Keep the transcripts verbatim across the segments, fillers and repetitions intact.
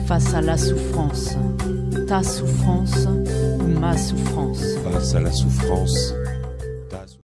Face à la souffrance, ta souffrance ou ma souffrance. Face à la souffrance, ta souffrance.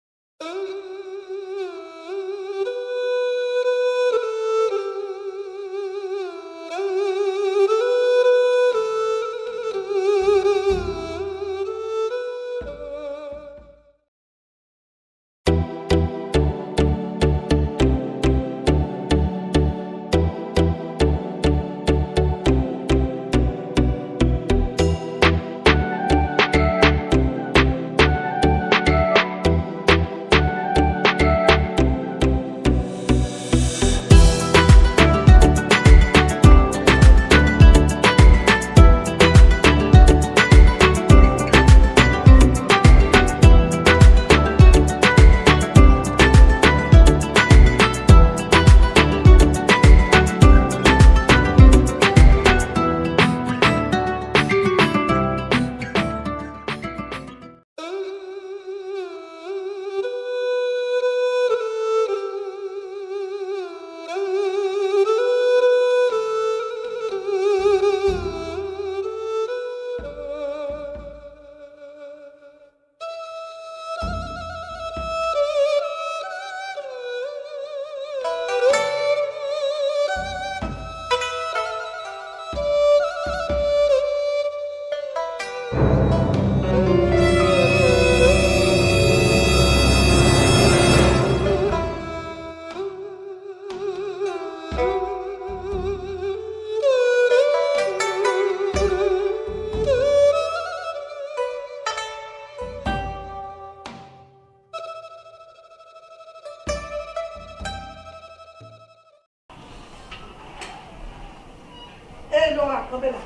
Ey, Laura, kanpe la.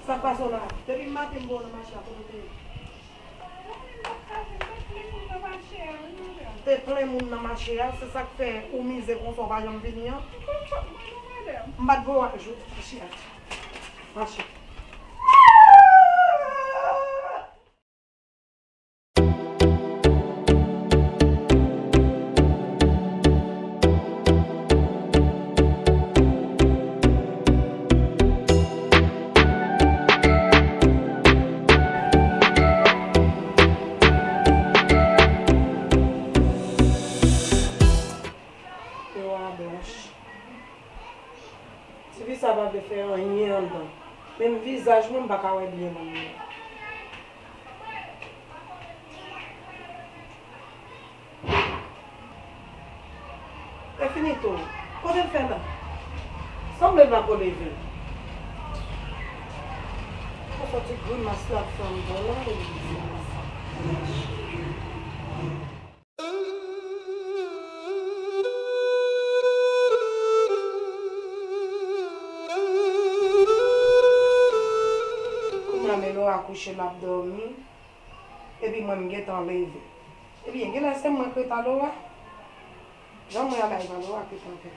Sa k pase w la? Depi maten m wè w nan mache a, kote w te ye? Te plen moun nan mache a, se sa k fè ou mize konsa, w pa janm vini an. M pa t voye w al jodi, mache a. Mache. Yo a blanch. Tifi sa pa vle fè anyen anndan. Menm vizaj mwen, m pa ka wè byen nan mwen. E fini tou. Kote l fè la? Sanble l pa ko leve. Pou sòti grimas la fè m bon la. Kounya Melo a kouche, l ap dòmi. Epi mwen, m gentan leve. Ebyen, genlè se mwen k ret a Laura. Jan mwen al la, e pa Laura k ret anpè.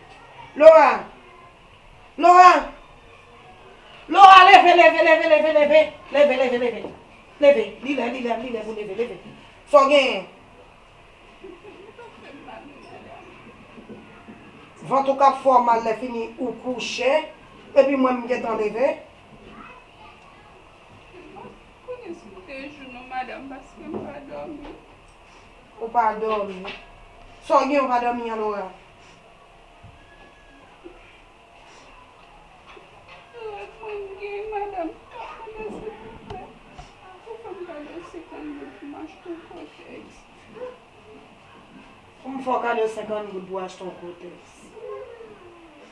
Laura! Laura! Laura, leve, leve, leve, leve, leve. Leve, leve, leve. Leve, li lè, li lè, li lè pou leve, leve. Sa w genyen? Vant ou k ap fè w mal, lè fini ou kouche, epi mwen m gentan leve. Konnen si m te jou non, madanm, paske m pa dòmi. Ou pa dòmi? Sa w gen, ou pa dòmi an, Laura? Rèv mwen m gen, madanm, m ap mande silvouplè pou fè m kado senkant goud pou m achte yon kotèks. Pou m fè w kado senkant goud pou w achte yon kotèks.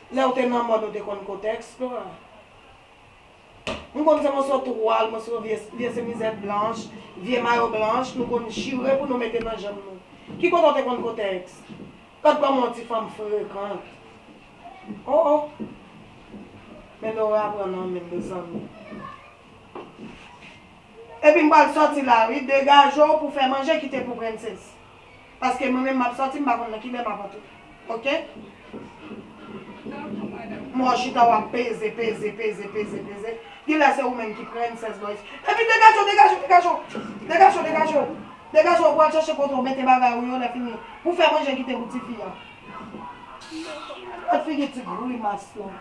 Lè w te nan mòd, ou te konn kotèks, Laura? M konn se moso twal, moso vye, vye semizèt blanch, vye mayo blanch, nou konn chire pou nou mete nan janm nou. Ki kote w te konn kotèks? Gad kòman yon ti fanm frekan. Oh, oh. Men Laura pran nan men m, mezanmi. Epi m pral sòti la, wi. Degaje w pou fè manje, kite pou prensès. Paske mwen menm m ap sòti, m pa konn nan kilè m ap antre. Oke? Dakò, madanm. M wè w chita, w ap peze, peze, peze, peze, peze. Genlè se ou menm ki prensès, boys. Epi degaje w, degaje w, degaje w. Degaje w, degaje w. Degaje w, pral chèche kote w mete bagay ou yo, lè fini. Pou fè manje, kite pou tifi a. Gad figi ti grimas lan.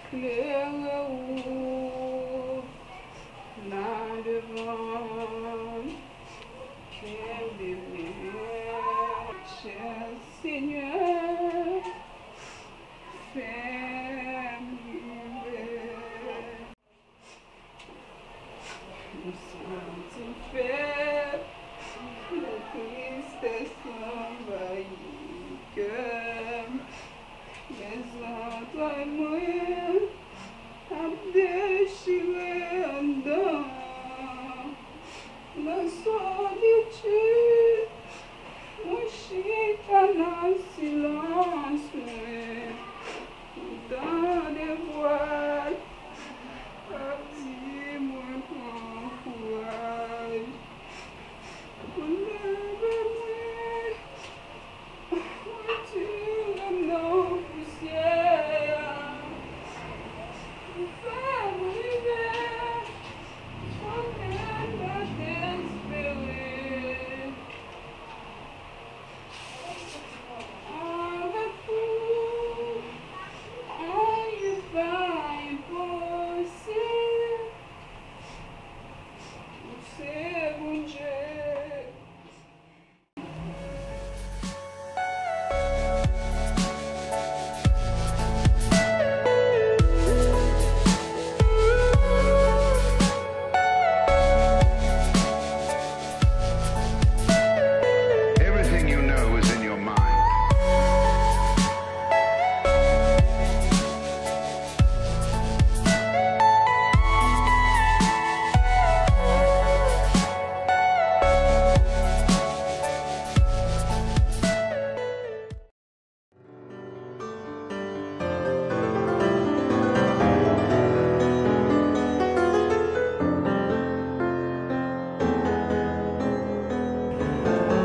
Klere wout la devan m, kenbe men. Chè Senyè, fè m rive. M santi m fèb, lè tristès anvayi kè m. Men zantray mwen ap dechire anndan. Nan solitid, mwen chita nan silans mwen. M tande vwa l ap di mwen pran kouraj. Pou leve mwen, retire m nan pousyè a. Fè m rive kote m pa t espere. Avèk ou, anyen pa enposib. Ou se Bondye. Everything you know is in your mind.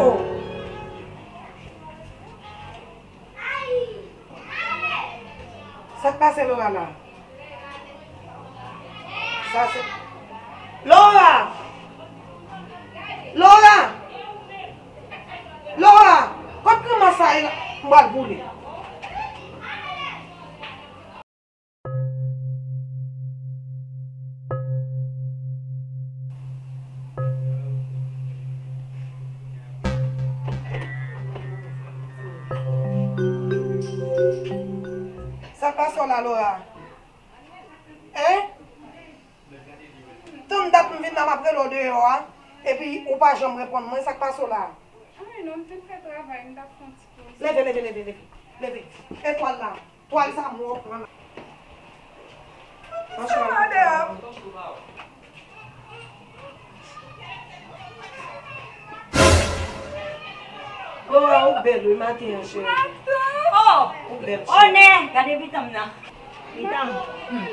Oh. Sa k pase Laura la? Sa se Laura! Laura! Laura! Kot granma sa ye la? M pral boule. Sa k pase w la, Laura? Hein? Tann dat m vin la, m ap rele w deyò a, epi ou pa janm reponn mwen, sa k pase w la? Anyen non, m te fè travay, m t ap fè yon ti poze. Leve, leve, leve, leve. Leve. E twal la? Twal sa m wè w pran la. Sa w wè deyò? Laura, ou bèl wi maten an, cheri. Oh! Ou bèl, cheri. Onè! Gade pitanm nan. Pitanm. Hmm.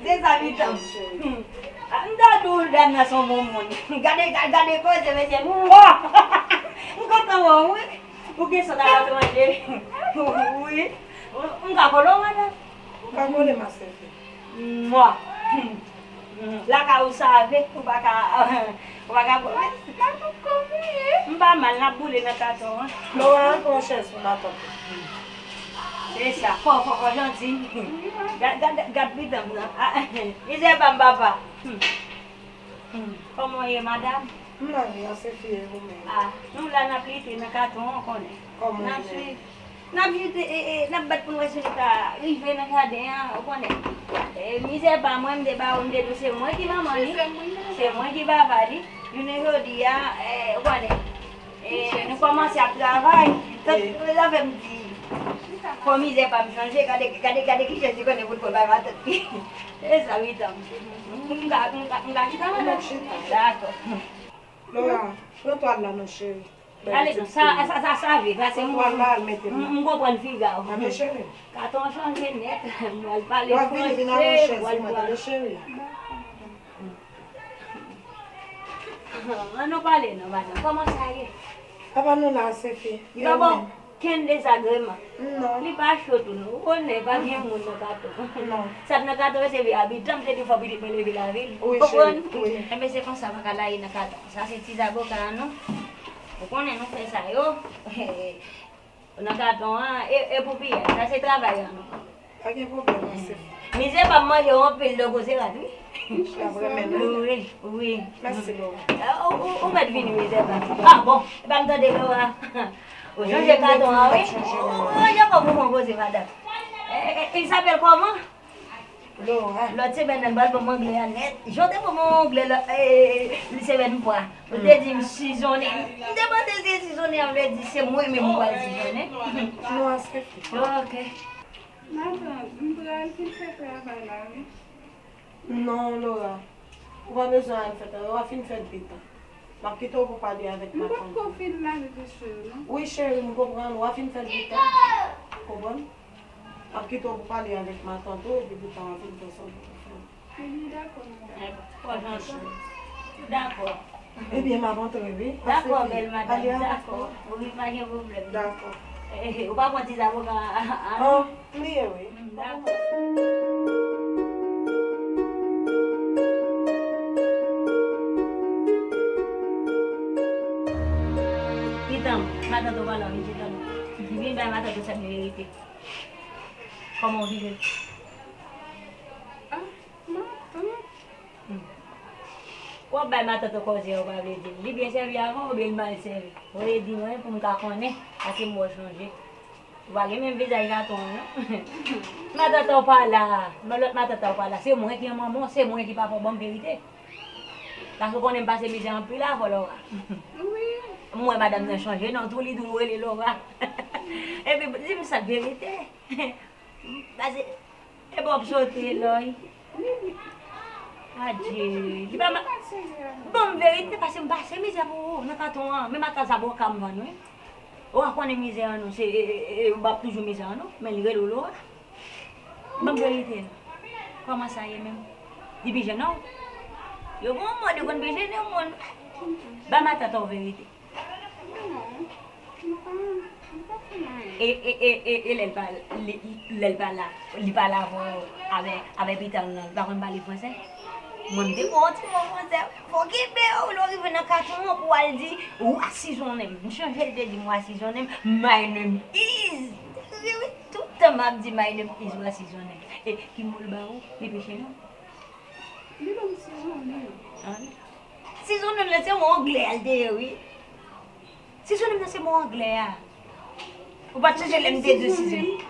Se sa pitanm. Hmm. Ah, m ta di w dam nan se yon bon moun. Gade, gade, gade koze, mesye. Oh! M kontan wè w, wi. Ou gen sòt aletranje. Wi. M ka kole w, madanm? Ou ka kole m, ma sèvi. Mwa. Hmm. Lakay ou save, ou pa ka, ou pa ka pwomèt. M pa mal, n ap boule nan katon an. Laura, pran chèz pou matant ou. Se sa, fò, fò, fò janti. Gad, gad, gad pitanm nan. Ah, mizè pa m, papa. Hmm. Hmm. Kòman w ye, madanm? M la wi, a se fi e ou menm. Ah, nou la n ap lite nan katon an, ou konnen. Kòman w ye? N ap swiv. N ap jete, e, e, n ap bat pou n wè si nou ka rive nan jaden an, ou konnen. E, mizè pa mwen, m te ba ou, m te di w se mwen ki manman li, se mwen ki papa li. Jounen jodi a, e, ou konnen. E, nou kòmanse ap travay. Tout, tout zafè m di, fò mizè pa m chanje, gade, gade, gade ki chèz li konnen pou l pran bay matant li. E sa, wi, tanm. M ka, m ka, m ka chita, madanm? Dakò. Laura, pran twal la non, cheri. Gade non, sa, sa, sa, sa vre, pase m, m, m konprann figa w. Katon chanje nèt, m pral pale franse, m pral pale. An nou pale non, madanm, kòman sa ye? Papa nou la, se fi. Bon, ken dezagreman? Non. Li pa cho tou non. Ou konnen pa gen moun nan katon. Non. Sa k nan katon yo se vye abitan, m te di fò pitit mwen leve lavil. Wi, cheri, wi. Enben se konsa pa ka laye nan katon. Sa se ti zaboka an nou. Ou konnen nou fè sa yo. Nan katon an, e, e pou piyay. Sa se travay an nou. Pa gen pwoblèm, mèsi. Mizè pa manje yon pil de koze rat, wi. Wi, wi. Mèsi, Laura. Ou, ou, ou mèt vini, mizè pa. Ah, bon, e pa m tande Laura. Ou chanje katon an, wi. Ou, ou, ou, ou, ou, ou, koze, madanm. Eh, eh, il s'appelle comment? Laura. Lòt semèn nan, l pral ban m anglè a nèt. Jan w te ban m anglè la, eh, eh, eh, semèn pwa. Ou te di m sizonnen. M te panse se sizonnen an vle di se mwen menm ou pral sizonnen. Non, Asefi. Ok. Matant, m pral fin fè travay la, wi. Non, Laura. Ou pa bezwen al fè travay. W a fin fè dwe tan. M ap kite w pou pale avèk matant. M poko fin lave vèsèl, non. Wi, cheri, m konprann. W a fin fè dwe tan. Konprann? M ap kite w pou pale avèk matant ou, epi pita w a vin fè sa w pou fè. Ebyen, dakò, madanm. Trò janti. Dakò. Ebyen, m ap antre, wi. Dakò, bèl madanm. Dakò. Wi, pa gen pwoblèm. Dakò. Eh, eh, ou pa pran ti zavoka a, a, a, non? An, m bliye, wi. Mm, dakò. Pitanm, matant ou pa la, vin chita non. Vin bay matant ou sèl verite. Kòman w vire? Ah, matant. Hmm. W ap bay matant ou kòze a, ou pa vle di l. Li byen sèvi avè w oubyen l mal sèvi? Ou vle di mwen pou m ka konnen, paske m wè w chanje. Ou pa gen menm vizaj gason an, non. Matant ou pa la, men lòt matant ou pa la. Se mwen ki manman w, se mwen ki papa w, ban m verite. Paske w konnen m pase mizè anpil avè w, Laura. Wi. M wè madanm nan chanje non, tou li tou rele Laura. Epi, di m sa k verite. Pase, e bò p sote, lòy. Adye, li pa ma-, ban m verite, pase m pase mizè pou ou nan katon an. Menm ata zaboka m vann, wi. Ou a konnen mizè an, non, se, e, e, e, ou p ap toujou mizè an, non. Men li rele w Laura. Ban m verite, non. Kòman sa ye menm? Li pi jennen w? Yo gon mòd, yo konn pi jennen moun. Ba matant ou verite. Non, m pa, m pa fè anyen. E, e, e, e, e lè l pa, li, lè l pa la, li pale avè w, avè, avè pitanm nan, li pa konn pale fransè? Mwen, m te konn yon ti mo fransè. Fò w kenbe w, lè w rive nan katon an pou w al di, "Wa sizonnen m." M chonje l te di m, "Wa sizonnen m, my name is." Wi, wi, tout tan m ap di, "My name is wa sizonnen m." E ki mo l ba ou? Li peche non? Li ban m sizonnen. Ah, wi. Sizonnen nan se mo anglè a l te ye, wi. Sizonnen nan se mo anglè a. Ou pa t sonje lè m te di w sizonnen?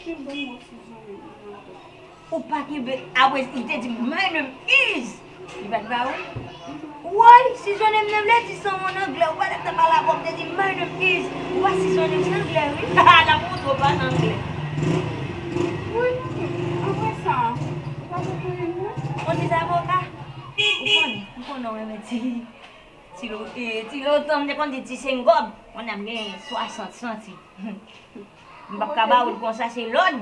Sizonnen. Ou pa kenbe, apre, li te di, "My name is." Li pa t ba ou? Woy, sizonnen m nan vle di se yon mo anglè. Ou pa t ap pale avè w, m te di, "My name is." Ou pa sizonnen m se anglè, wi. L ap montre w pa anglè. Wi, apre sa, ou pa konprann mwen? On ti zavoka. Ou konnen, m konnen w renmen ti, ti lo-, eh, ti lotan, m te konn di ti sengòb. Kounye a m gen swasant santi. M p ap ka ba ou l konsa, se lòd.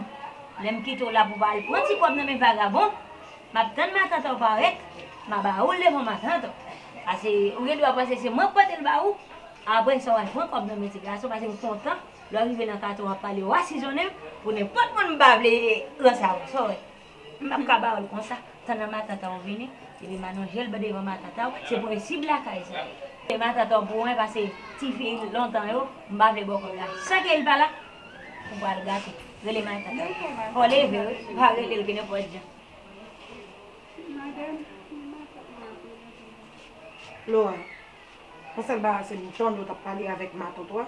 Lè m kite w la pou w al pran ti kòb nan men vagabon, m ap tann matant ou parèt, m a ba ou l devan matant ou. Pase ou gen dwa panse se mwen k pote l ba ou. Apre sa, w al pran kòb nan men ti gason, pase m kontan lè w rive nan katon w ap pale, w asizonnen m pou nenpòt moun m pa vle ranse avè w. Sa w wè? M p ap ka ba w l konsa. Tann nan matant ou vini, epi m alonje l devan matant ou. Se prensip lakay sa ye. E matant ou pou mwen, pase tifi lontan yo, m pa vle bòkò la. San ke l pa la, ou pral gate. Rele matant ou. Fò leve, wi. Pa rele l ke nenpòt jan. Laura, yon sèl bagay se m tande w t ap pale avèk matant ou a.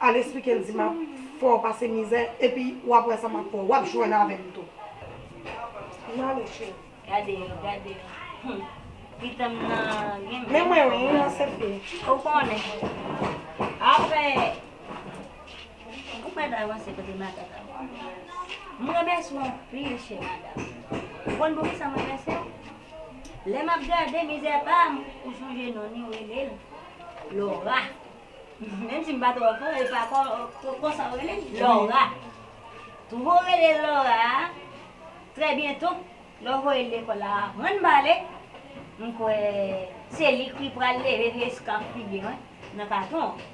Al eksplike l, di m ap fè w pase mizè, epi w ap wè sa m ap fè w. W ap jwenn avè m tou. M ale, cheri. Gade yo, gade yo. Hmm. Pitanm nan gen men. Men mwen, wi, nan se fi. Ou konnen. Apre, ou mèt avanse kote matant ou. M remèsye w anpil, chè madanm. Ou konn poukisa m remèsye w? Lè m ap gade mizè pa m, ou sonje non ni, ou rele l Laura. Menm si m pa twò fò, e pa kon, kon, konsa w rele l? Laura. Twouve w rele Laura a, trè byento, lè w voye l lekòl la aprann pale, m kwè se li ki pral leve vye eskaf figi mwen nan katon an.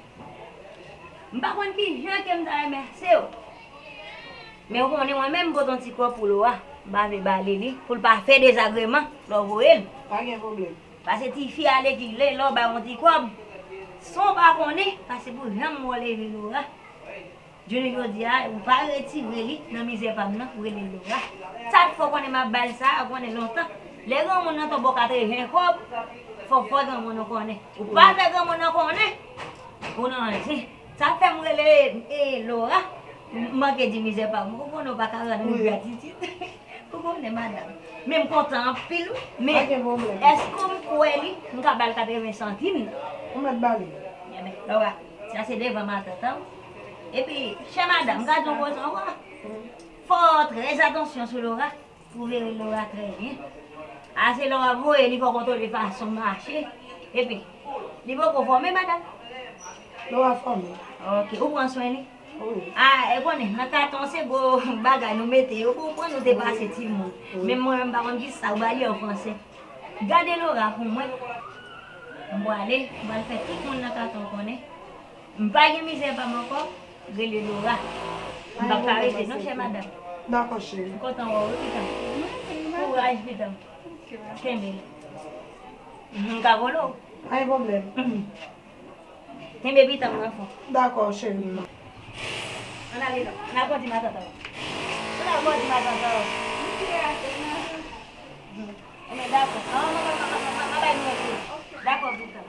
M pa konn ki jan ke m ta remèsye w. Men ou konnen mwen menm m pote yon ti kòb pou Laura. M pa vle bale li, pou l pa fè dezagreman lè w voye l. Pa gen pwoblèm. Pase tifi ale ki le lè w ba yon ti kòb. San w pa konnen, pase pou janm wè w leve Laura. Jounen jodi a, ou pa retire li nan mizè pa m nan, ou rele Laura. Sa k fè w konnen m ap ba l sa, ou konnen lontan. Lè granmoun nan tonbe w katreven kòb, fò, fò granmoun nan konnen. Ou pa fè granmoun nan konnen, ou nan anyen. Sa fè m rele, e, Laura. M manke di mizè pa m. Ou konnen w pa ka rann li gratitid. Ou konnen, madanm. Men m kontan anpil, wi. Men èske w kwè li, m ka ba l katreven santim nan? Ou mèt ba li. Ebyen, Laura, sa se devan matant an. Epi, chè madanm, m ka di w yon koze ankò. Fò w trè atansyon sou Laura. Pou w jere Laura trè byen. A, se lè w ap voye li, fò w kontwole fason mache. Epi, li poko fòme, madanm? Laura fòme. Ok, ou pran swen li? Wi. A, e konnen, nan katon se gwo bagay nou mete yo pou pran nou depase timoun. Wi. Men mwen menm, m pa konn kisa, ou ba li an fransè. Gade Laura pou mwen. M pwale, m pral fè tout moun nan katon konnen. M pa gen mizè pa m ankò, rele Laura. M p ap ka rete non, chè madanm. Dakò, cheri. M kontan wè w wi, pitit. Kouraj, pitit. Kenbe l. M ka vole w. Pa gen pwoblèm. Kenbe pitit nan fon. Dakò, cheri. Ann ale non. Ann al kondi matant an. Ann al kondi matant an. Enben, dakò. An, mwen, mwen, mwen, mwen, mwen, mwen bay nou yon kou. Dakò, pitit.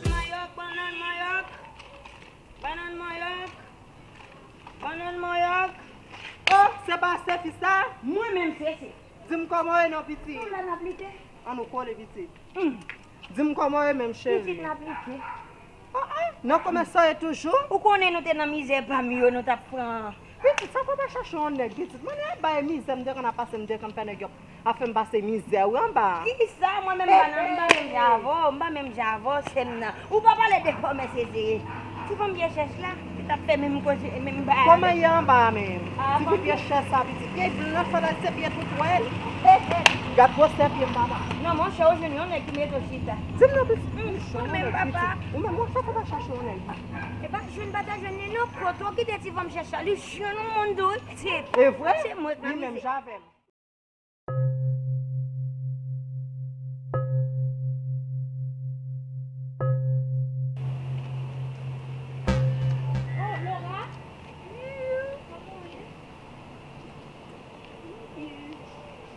Manyòk, bannann manyòk. Bannann manyòk. Bannann manyòk. Oh, se pa Sefi sa? Mwen menm se, se. Di m kòman w ye non, pitit? Ou la n ap lite? Ann nou kole, pitit. Hmm. Di m kòman w ye menm, cheri? Pitit, n ap lite. Ah, ah, nan komès sa w ye toujou? Ou konnen nou te nan mizè pa m yo, nou t ap pran. Pitit, sa fè w pa chache yon nèg, pitit? Mwen, anba e mizè m te konn ap pase, m te konn fè nèg yo ap fè m pase mizè, wi, anba. Kisa? Mwen menm, bannann, m pa menm jan avè w, m pa menm jan avè w, sè m nan. Ou pa pale de kòmè sezeye. Ti fanm pye chèch la, li t ap fè menm koze, menm bagay. Kòman ye anba a menm? Ah, ti fanm pye chèch sa, pitit. Pye blan sa la, se pye tout wèl. Gad gwosè pye m, papa. Non, monchè, ou jwenn yon nèg ki mete w chita. Di m non, pitit. Ou jwenn yon nèg, pitit. Ou menm, monchè, fò w ta chache yon nèg. E pa jwenn, pa ta jwenn li non, kote w kite ti fanm chèch la, li jwenn yon moun tou, wi, pitit. E vre? Se mwen k nan mizè. Li menm jan avè m. Oh, Laura?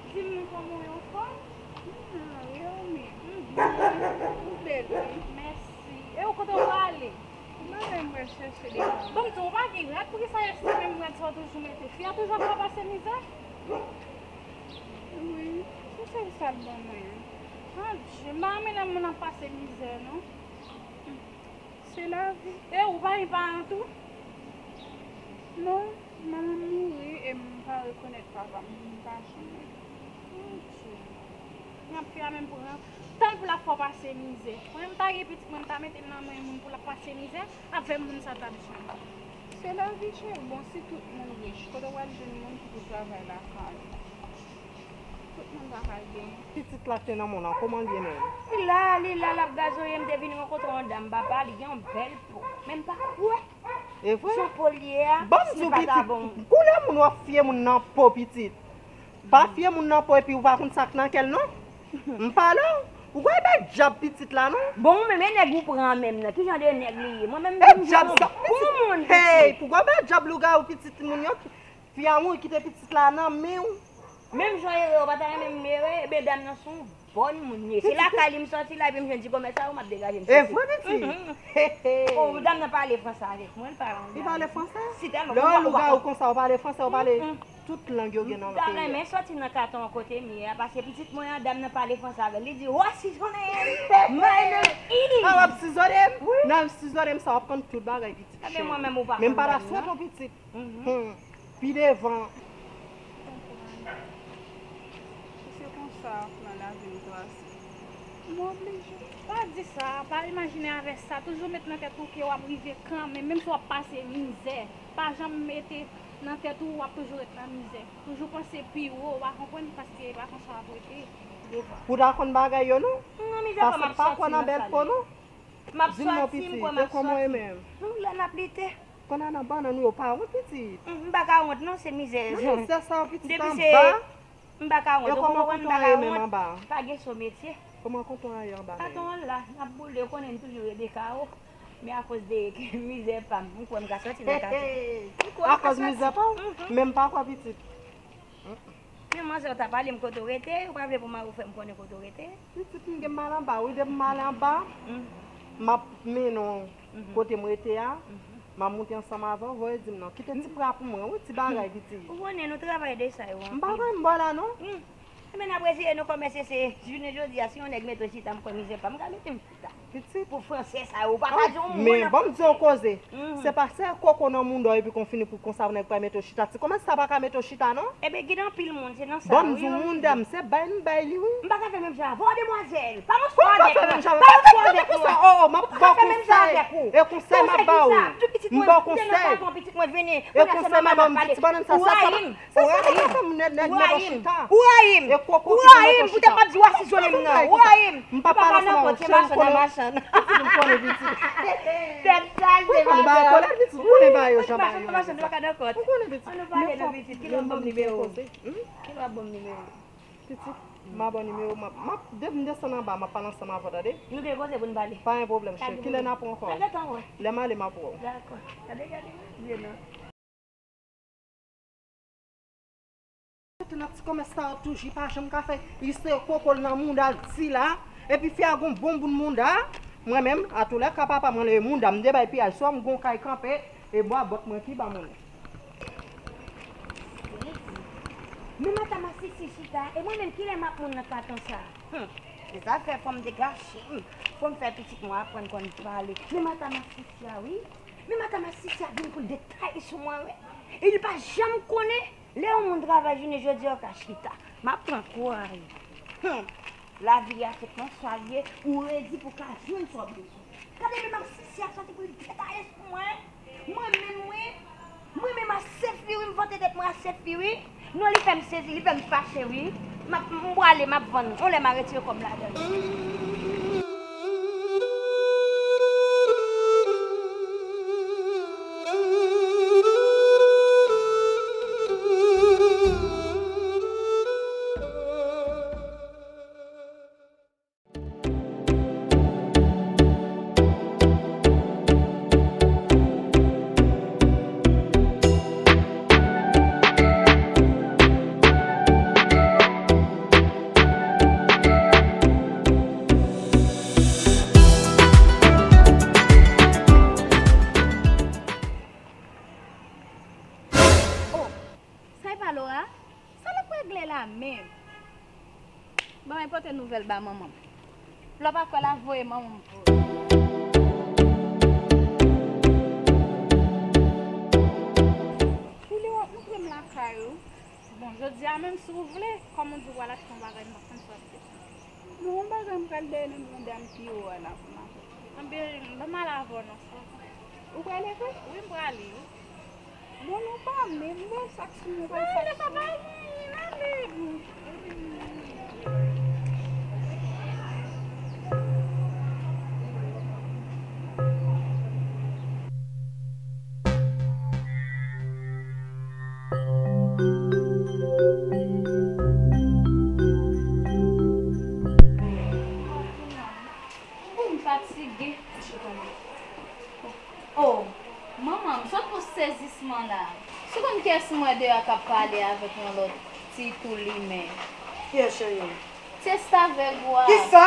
Di m non kòman w ye, anfòm? M byen, ou bèl wi. Mèsi. E ou kote w prale? Mwen menm mwen chèche devan. Bon, m di w pa gen rad, poukisa se menm rad sa w toujou mete? Fi a toujou ap pase mizè? Wi, se sèl sa l ban mwen an. Adje, m pa renmen lè moun ap pase mizè non. Se lavi. E ou pa gen paran tou? Non, manman m mouri e m pa rekonèt papa m, m pa janm wè l. Adje. Nèg fi a menm pran tan l pou l ap fè w pase mizè. Mwen menm ta gen pitit mwen, m ta mete l nan men moun pou l ap pase mizè. Avè moun sa t ap jwenn. Se lavi cheri. Bon, si tout moun rich, kote w al jwenn moun ki pou travay lakay ou? Tout moun pa ka gen. Pitit la k te nan mòn nan, kòman l ye menm? Li la, li la, l ap gazoye. M te vin rankontre yon dam, papa, li gen yon bèl po. Men m pa kwè. E vre? Jan po l ye a, si l pa ta bon. Ban m di w, pitit, koulè moun w ap fiye moun nan po, pitit. Pa fiye moun nan po epi ou pa konn sa k nan kè l non. M pale w. Ou kwè e bay dyab pitit la non? Bon, ou menm e nèg ou pran menm nan. Ki jan de nèg li ye? Mwen menm m di w, bon moun pitit. Hey, pou kwè bay dyab lougawou pitit moun yo, fi a mouri kite pitit la nan men w. Menm jan ere, ou pa ta renmen m ere, ebyen dam nan se yon bòn moun ye. Se lakay li m sòti la, epi m jwenn ti kòmès sa yo, m ap degaje m soti. E vre, pitit? Oh, dam nan pale fransè avèk mwen, li pale anglè. Li pale fransè? Si tèlman. Lè w lougawou konsa, ou pale fransè, ou pale. Tout lang yo gen nan peyi a. M ta renmen sòti nan katon an kote m ye a, paske pitit mwen an, dam nan pale fransè avè l. Li di, "What's his name? My name is." Ah, w ap sizone m? Wi. Nan sizone m sa, w ap konn tout bagay, pitit cheri. Ebyen, mwen menm ou pa konn bagay. Men m pa ta swete w, pitit. Mhm. Hmm. Pi devan. Konprann. Si se konsa w ap nan lavi m, Twasi, m oblije. Pa di sa, pa imajine avè sa. Toujou met nan tèt ou ke w ap rive kanmenm, menm si w ap pase mizè. Pa janm mete nan tèt ou w ap toujou ret nan mizè. Toujou panse pi wo, w a konprann, paske e pa konsa w ap rete devan. Ou ta konn bagay yo, non? Nan mizè pa m ap sòti nan sa. Paske pa kwè nan bèl po, non. M ap sòti, m kwè m ap sòti. Di m non, pitit, e kòman w ye menm? Nou la n ap lite. Konn a nan bannann ou yo pa wont, pitit. M pa ka wont non, se mizè. Nan mizè sa yo, pitit, anba. M pa ka wont, ou konprann, m pa ka wont. Pa gen sou metye. Kòman kontan a ye anba menm? Atann la, n ap boule, ou konnen n toujou rete kawo. Men akoz de mizè pa m, m kwè m ka sòti nan kaka. Akoz mizè pa w? Men m pa kwè, pitit. Men manzè, ou ta pale m kote w rete, ou pa vle pou mari w fè m konnen kote w rete? Pitit, m gen m al anba, wi, depi m ale anba, m ap mennen w kote m rete a, m ap moute ansanm avè w, voye di m non. Kite ti pra pou mwen, wi, ti bagay, pitit. Ou konnen nou travay de sa yo anpil. M pa kwè m bò la, non. Ebyen, n ap retire nou kòmèse, se jounen jodi a, si yon nèg mete w chita, m kwè mizè pa m ka mete m chita. Pitit. Pou fransè sa yo, ou pa ka di yon moun. Men ban m di yon koze. Se pa sèl koko nan mounda w epi konfini pou konsa nèg pa mete w chita. Ti kòmès sa pa ka mete w chita, non? Ebyen, gen anpil moun, se nan sa, wi. Ban m di w, mounda m, se bay m bay li, wi. M pa ka fè menm jan avè w, demwazèl. Pa yon swa avèk mwen. Pa yon swa avèk mwen. Oh, oh, m ap ba w konsèy. E konsèy m ap ba w. M ba w konsèy. E konsèy m ap ba w, ti bannann sa, sa, sa. Ou rayi m. Ou rayi m. Ou rayi m. Ou rayi m. Poutèt m ap di w asizone m nan. Ou rayi m. M pa pale ansanm avè w, se ou m konnen. Pitit, m konnen, pitit. Tèt chaje, madanm. Ou konnen bagay yo, jan bagay yo ye. Ou konnen, pitit. Ann nou pale non, pitit. Kilè w ap ban m nimewo w? Kilè w ap ban m nimewo w? Pitit, m a ba w nimewo w, m ap, m ap, depi m desann anba, m ap pale ansanm avè w, tande? Nou gen koze pou n pale. Pa gen pwoblèm, cheri. Kilè n ap rankontre? Lè m ale, m ap wè w. Dakò. Gade, gade, gade, non. Mete nan ti kòmès sa yo toujou, pa janm ka fè, li se koko l nan mounda l di la, epi fi a gon bon bout mounda. Mwen menm, atoulèka, papa, mwen leve mounda m, debay piyay, swa m gon kay kanpe, e bwa bòt mwen ki ba mwen. Men madanm Asisi chita, e mwen menm kilè m ap moun nan katan sa? Hum, se sa fè fò m degaje m, fò m fè pitit mwen aprann konn pale. Men madanm Asisi a, wi. Men madanm Asisi a vin pou l detay sou mwen, wi. E li pa janm konnen lè yon moun travay jounen jodi a, w ka chita. M ap pran kou a ri. Hum. Lavi a se konsa l ye, ou redi pou ka jwenn sa w bezwen. Gade menm Asisi a soti pou l detaye sou mwen. Mwen menm, wi. Mwen menm a Sefi, wi, m vante tèt mwen a Sefi, wi. Non, li fè m sezi, li fè m fache, wi. M ap, m prale, m ap vann. On lè m a retire kò m ladan l. Oh, sa e pa Laura? Sa l ap regle la menm? Ban mwen pote nouvèl ba manman m. Lè w pa kwè l a voye manman m pou ou. Ou li w ap montre m lakay ou. Bon, jodi a menm si w vle, kòm ou di w al achte yon bagay, m pa konn sa w ap fè. Non, yon bagay m pral dèyè nan manda m pi wo a la pou m achte. Anben, ban m al avè w non. Ou prale vre? Wi, m prale, wi. Bon, nou pa menm, bon, sa k sou mwen pa sa k sou mwen. Bon, m fatige. Oh, manman m, sot pou sezisman la. Si w konn kiyès m wè deyò k ap pale avèk yon lòt ti tou limen? Kiyès, cheri? Ti estavèg ou a. Kisa?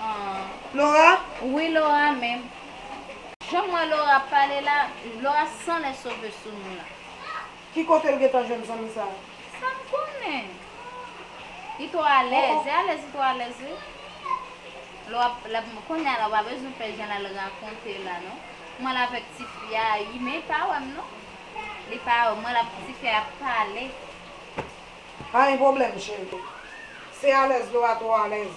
Ah. Laura? Wi, Laura menm. Jan m wè Laura ap pale la, Laura sanlè sove sou nou la. Ki kote l gentan jwenn zanmi sa a? Sa m konnen? Li twò alèz. Oh, oh. E alèz, li twò alèz, wi. Lè w ap, lè, kounye a la, w pa bezwen fè jan l al rakonte la, non. M al avèk tifi a, wi, men pa wè m, non. Li pa wè mwen, l ap dife, ap pale. Pa gen pwoblèm, cheri. Se alèz Laura twò alèz.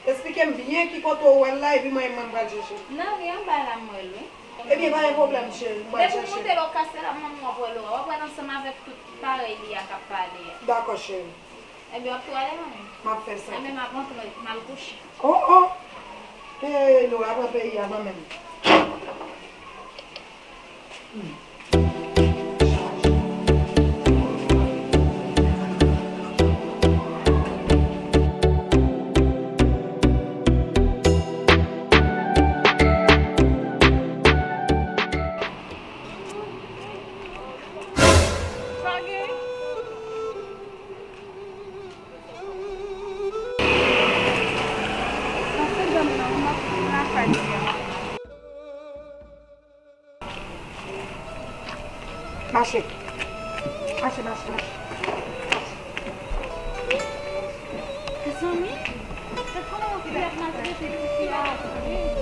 Esplike m byen ki kote w wè l la, epi mwen menm m pral chèche l. Nan ri anba la m wè l, wi. Ebyen, pa gen pwoblèm, cheri. M pral chèche l. Depi w monte lòk kase la, mwen menm w ap wè Laura. W ap wè l ansanm avèk tout parèy li a k ap pale a. Dakò, cheri. Ebyen, w ap tou ale, manmi? M ap fè sa. Enben, m ap antre, m al kouche. Oh, oh! Ke Laura pran peyi a kanmenm. Hmm. Mache. Mache, mache, mache. Mezanmi, se kòman yon fi ap maltrete ti fi a?